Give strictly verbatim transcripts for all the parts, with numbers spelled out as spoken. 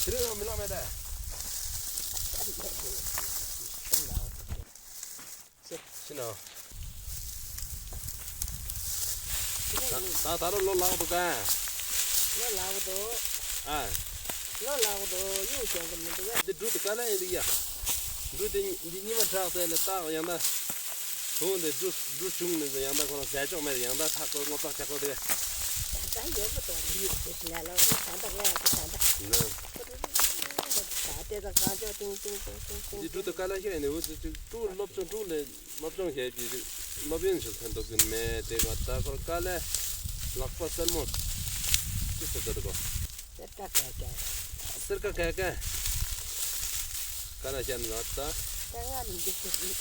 དེ་རིང་ཡང་མི་ལང་མེད་ད། ཤི་ནོ། ད་ད་རུང་ལོ་ལག་འདུག་ག། ལོ་ལག་འདུག། ཨ། ལོ་ལག་འདུག། ཡུག་ཞོན་གི་མི་འདུག་ག། འདི་འབྲུ་དེ་ག་ལ་ཡིན་འདུག་ཡ། འབྲུ་དེ་འདི་ཉི་མ་དྲག་ཚད་ལས་ད་ཡང་ད། དུང་དེ་འབྲུ་འབྲུ་ཆུང་ནས་ཡང་ད་ཁོ་རང་ཟས་ཅོག་མེད། ཡང་ད་ཐག་ཁོ་སྔོ་ཚག་ཆག་ཁོ་དེ། ད་ཡོད་པ་དང་ཡིན་ཟེར་ན་ལོ་ད་ད་ང་ཡང་ད་ད། ད་དེ་ད་གང་ཅོག་ཏིང་ཏིང་ཏིང་ཏིང་ཏིང་། འདི་འབྲུ་དེ་ག་ལ་ཤེས་ནས་འུ་ཚོ་ཅིག་ཀྲུའུ་སློབ་ཆུང་ཀྲུའུ་ལས། སློབ་སྦྱོང་བྱེད་པའི་སློབ་ཡོན་ཞིག་ཐོན་ཐུབ་ཀྱི་མེད། དེ་ག་ད་ཁོར་དཀའ་ལས་ལག་པ་སེར་མོ་ཅི་ཟེར་ད་གོ། སེར་ཀ་ཀ་ཀ། སེར་ཀ་ཀ་ཀ། ག་ན་ཤ་ནི་ལག་ད། ད་ང་མི་འདུག་ཟེར་ནི།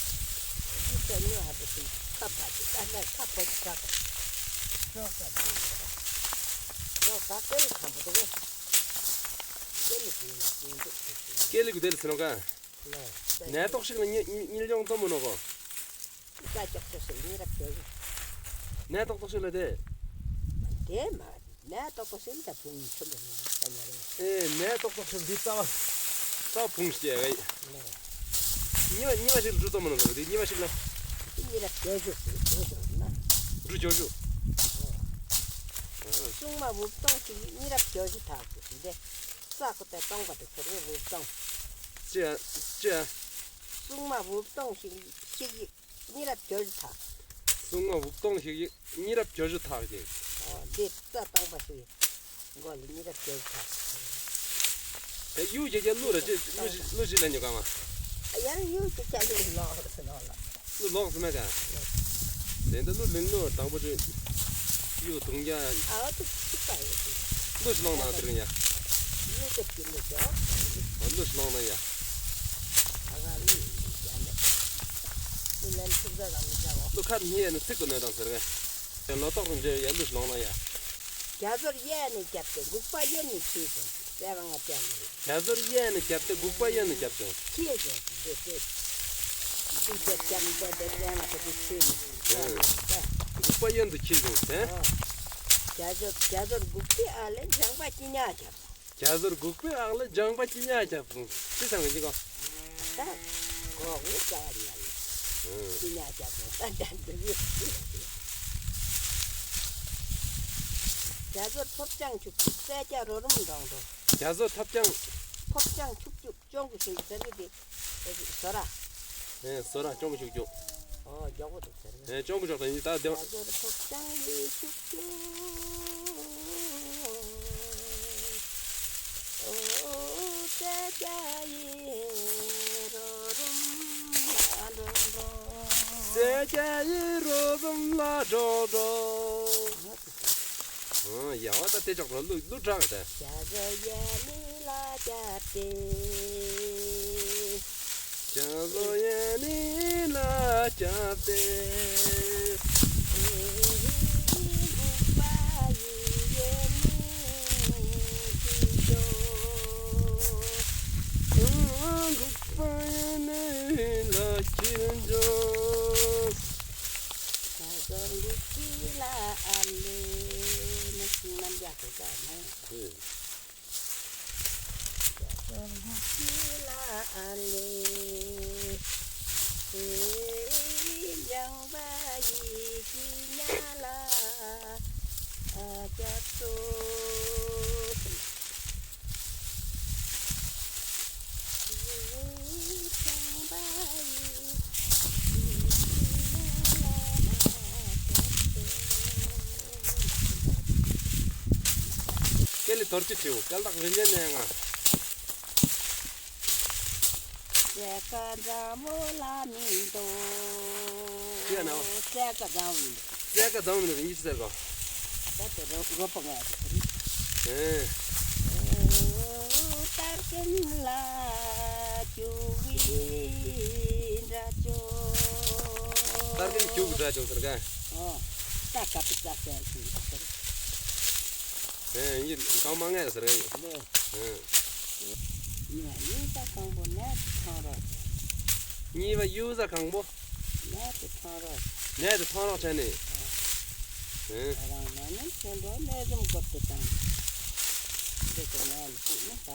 ཡིད་ཚད་ནི་ཨ་འདུག་ཟེར་ཁ་ཕ་ཅིག་ད་ན་ཁ་ཕ་ཅིག་ད་ག། ཅོག་ཀ་དེ་ཅོག་ཀ་དེ་ཁམ་པོ་དེ་ག། ཀེ་ལི་ཀུ་དེ་ལ་ཟེར་ནོ་ག། ནད་ཏོག་ཞིག་ལ་ཉེ་ཉེ་ཉེ་ལྗོངས་ཏོ་མོ་ནོ་གོ། ད་ཅོག་ཅོག་ཞིག་ཉེ་རབས་ཅོག་ཞིག། ནད་ཏོག་ཏོག་ཞིག་ལ་དེ། དེ་མ་ནད་ཏོག་ཏོག་ཞིག་ད་བུང་ཆུམ་པ་ནི་ད་ཉེ་རེ། ཨེ་ནད་ཏོག་ཏོག་ཞིག་འདི་རྩ་བ་རྩ་བ་བུང་སྐྱེ་གི། ཉེ་བ་ཉེ་བ་ཞིག་ལ་འབྲུ་ཏོ་མོ་ནོ་གོ། འདི་ཉེ་བ་ཞིག་ལ། ཉེ་རབས་ཅོག་ཞིག་ཅོག་ཞིག་ན། འབྲུ་ཅོག་ཞིག། སྲུང་མ་འབུབ་སྟོང་ཞིག་ཉེ་རབས་ཅོག་ཞིག་ཐག་ཞིག་འདི། ས་ཁོ་ད་སྟོང་པ་དེ་ཁོ་རེ་འབུབ་སྟོང་། ཅི་ཡ་ཅི་ཡ། སྲུང་མ་འབུབ་སྟོང་ཞིག་ཞིག་ཉེ་རབས་ཅོག་ཞིག་ཐག། སྲུང་མ་འབུབ་སྟོང་ཞིག་ཉེ་རབས་ཅོག་ཞིག་ཐག་ཅིག། ཨོ་འདི་རྩ་སྟོང་པ་ཞིག་མགོ་ལ་ཉེ་རབས་ཅོག་ཞིག་ཐག། དེ་ཡུག་ཅིག་ཀྱང་བླུགས་ར་ཅི་བླུགས་ཤིག་བླུགས་ཤིག་ལ་ཉོ་ག་མ། ཡར་ཡུག་ཅིག་ཀྱང་བླུགས་ལོག་ལོག་ལ། བླུགས་ལོག་སི་མེད་ག། དེ་འདི་བླུགས་ལིང་ལོ་དང་པོ་ཅིག་ཡུག་དུང་རྒྱ། ཨ་འོ་དེ་ཅིག་པ་ཡོད་དེ། བླུགས་ཤིག་ལོག་ན་དེ་རིང་ཡ། བླུགས་དེ་ཅིག་བླུགས་ཤོག། ཨ་བླུགས་ཤིག་ལོག་ན་ཡ། ཨ་ག་བླུགས་ཡ་ནི། བླུགས་ལན་ཚིག་ཟ་ག་མི་ཟ་འོ། བླུགས་ཁ་ནི་ཡ་ནི་ཚིག་གོ་ནོ་དང་ཟེར་ག། ཡང་ལོ་ཏོག་རུ་འཇལ་ཡ་བླུགས་ཤིག་ལོག་ན་ཡ། རྒྱ་མཚོར་གཡས་ནས་བརྒྱབ་སྟེ་འགུགས་པ་གཡོན་ནས་འཁྱིལ་ཅིང་ཟེར་བ་ང་བཅས་ནི། རྒྱ་མཚོར་གཡས་ནས་བརྒྱབ་སྟེ་འགུགས་པ་གཡོན་ནས་བརྒྱབ་ཅིང་། འཁྱིལ་ཅིང་འདི་འདི། འདི་རྒྱབ་རྒྱབ་འདི་འདི་ཟེར་བ་ཁོ་འདི་འཁྱིལ་ནས། ཨེ། འགུགས་པ་གཡོན་དུ་འཁྱིལ་ཅིང་ཟེར། ཨོ། རྒྱ་མཚོར་རྒྱ་མཚོར་འགུགས་པའི་ཨ་ལས་ལྗང་པ་སྐྱི་ཉག་བརྒྱབ། རྒྱ་མཚོར་འགུགས་པའི་ཨ་ལས་ལྗང་པ་སྐྱི་ཉག་བརྒྱབ། ཅི་ཟེར་མི་འདི་གོ། ད་གོ་བོ་ཀ་བ་ཉལ། ཨེ། སྐྱི་ཉག་བརྒྱབ་ད་ད་འདི་ཡོད། རྒྱ་མཚོར་ཕོབ་ཅིང་འཁྱུག་འཁྱུག་སེར་སྐྱ་རོ་རུམ་འདྲོངས་འདྲོངས། རྒྱ་མཚོར་ཕོབ་ཅིང་། ཕོབ་ཅིང་འཁྱུག་འཁྱུག་ཅོང་གུ་ཤིང་ཟེར་གི་དེ། ཨེ་སོ་ར། ཨེ་སོ་ར་ཅོང་གུ་ཤུག་ཅུག། ཨོ་མགྱོགས་པོ་འདུག་ཟེར་གི། ཨེ་ཅོང་གུ་ཤུག་ད་ཡིན་ད་དེ། རྒྱ་མཚོར་ཕོབ་ཅིང་འཁྱུག་འཁྱུག། ཨོ་སེར་སྐྱ་ཡི་རོ་རུམ་ལ་འདྲོངས་འདྲོངས། སེར་སྐྱ་ཡི་རོ་རུམ་ལ་འདྲོངས་འདྲོངས། ཨོ་ཡ་ཝ་ད་དེ་ཅོག་རོ་ལུ་ལུ་དྲག་ད། རྒྱ་མཚོ་ཡ་ནི་ལ་རྒྱབ་སྟེ། རྒྱ་མཚོ་ཡ་ནི་ལ་རྒྱབ་སྟེ། འགུགས་པ་ཡི་ཡ་ནི་འཁྱིལ་འགྱོ། འགུགས་པ་ཡ་ནི་ལ་འཁྱིལ་འགྱོ། རྒྱ་མཚོར་འགུགས་པའི་ལ་ཨ་ལས་ནི་ཤིང་རྣམས་རྒྱ་ཁྱོད་ཀ་ནི། རྒྱ་མཚོར་འགུགས་པའི་ལ་ཨ་ལས། ལྗང་པ་ཡི་སྐྱི་ཉག་ལ་རྒྱབ་སོ། སྐེ་ལི་དོར་ཅི་ཆེའུ་སྐལ་བདག་རིན་ཆེན་ནས་ང་། རྩེ་དགའ་འཛམ་བུ་གླིང་མིན་འདུག། ཅི་ཡ་ན་བ། རྩེ་དགའ་འཛམ་བུ་གླིང་། རྩེ་དགའ་འཛམ་བུ་གླིང་ཡིན་ཟེར་གོ། ད་དེ་རོ་རོ་པ་ང་ཡ་དེ་རི། ཨེ། ཏར་ཀན་ལ་ཅུ་བི་འདྲ་ཅོ། ཏར་ཀན་ཅུ་བི་འདྲ་ཅོ་ཟེར་ག། ཨོ། ད་ཀ་པི་ཙ་ཟེར་ཅིག་ཟེར། ཨེ་ཡིན་གང་མ་ངེས་ཟེར་ག་ཡིན། ལེ། ཨེ། གཉིས་པ་ཡུག་ས་གང་པོ་ནད་ཐང་རོགས། གཉིས་པ་ཡུག་ས་གང་པོ། ནད་དེ་ཐང་རོགས། ནད་དེ་ཐང་རོགས་བྱས་ནས། ཨེ། ཨེ། རང་ན་ནི་ཁྱོད་འགྲོ་ནད་འཛོམས་སྐབས་དེ་དང་། འདི་ཀ་ནད་ལ་ཕུག་ནི་ད།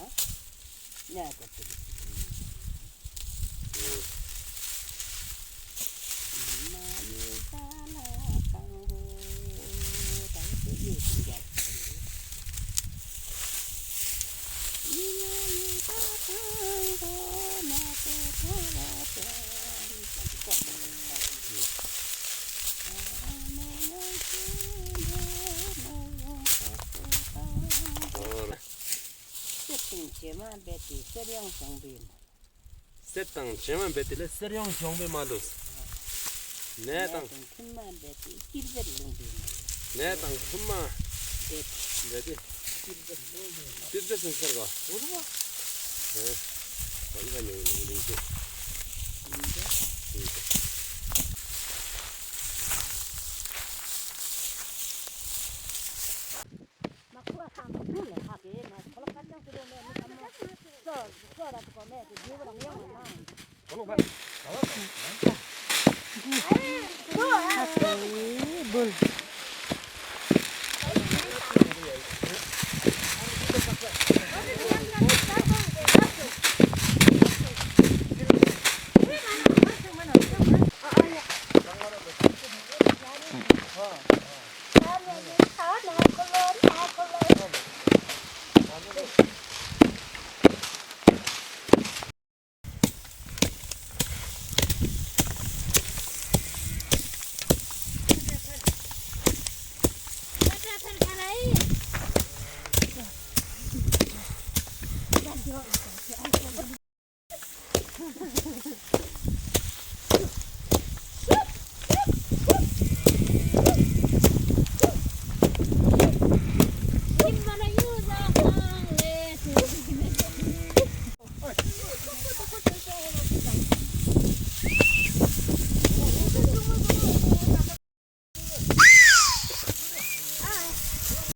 གསེར་དང་བྱེ་མ་སྦས་ཏེ་གསེར་གཡང་གཞོང་པའི་མ། གསེར་དང་བྱེ་མ་སྦས་ཏེ་ལས་གསེར་གཡང་གཞོང་པའི་མ་ལུས། ནས་དང་ནས་དང་ཐུན་མ་སྦས་ཏེ་སྐྱིད་པར་ལུང་པའི་མ། ནས་དང་ཐུན་མ་སྦས་ཏེ་སྦས་ཏེ་སྐྱིད་པར་ལུང་པའི་མ། སྐྱིད་པར་ལུང་པའི་མ། འོ་རུ་བ། ཨེ། ཨོ་ཨི་བ་ཉུང་ཉུང་ལིང་ཅེ། ལིང་ཅེ། ལིང་ཅེ།